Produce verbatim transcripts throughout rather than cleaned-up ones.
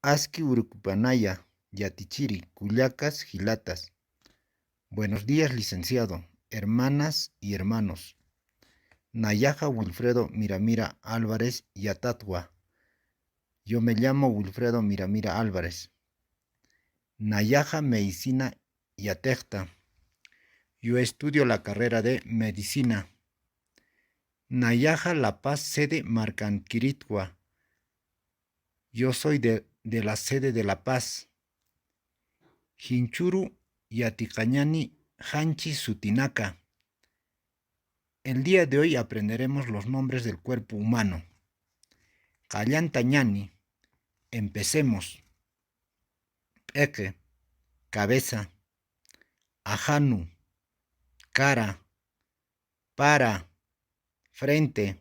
Aski urukupanaya, yatichiri, kullakas, jilatas. Buenos días, licenciado, hermanas y hermanos. Nayaxa Wilfredo Miramira Álvarez yatatwa. Yo me llamo Wilfredo Miramira Álvarez. Nayaxa medicina yatexta. Yo estudio la carrera de medicina. Nayaxa La Paz sede markankiritwa. Yo soy de, de la sede de La Paz. Jinchuru yatiqañani janchi sutinaka. El día de hoy aprenderemos los nombres del cuerpo humano. Qallantañani, empecemos. P'eqe, cabeza, ajanu, cara, para, frente,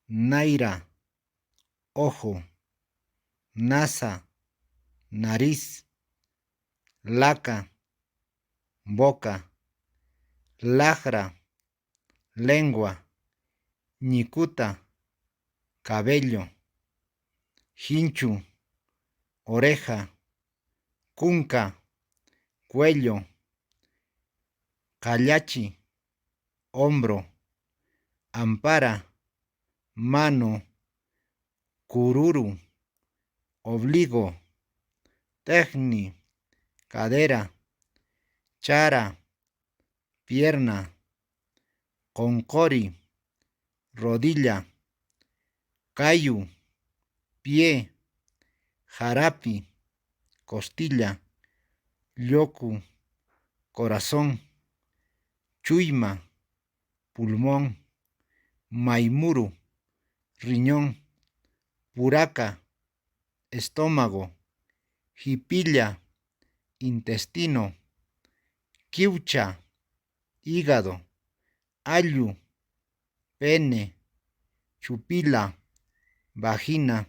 nayra, ojo, nasa, nariz, laka, boca, lajra, lengua, ñikuta, cabello, jinchu, oreja, kunka, cuello, qallachi, hombro, ampara, mano, kururu, obligo, t'iqni, cadera, chara, pierna, qunquri, rodilla, kayu, pie, jarapi, costilla, lloku, corazón, chuyma, pulmón, maymuru, riñón, puraka, estómago, jipilla, intestino, kiwcha, hígado, allu, pene, chupila, vagina,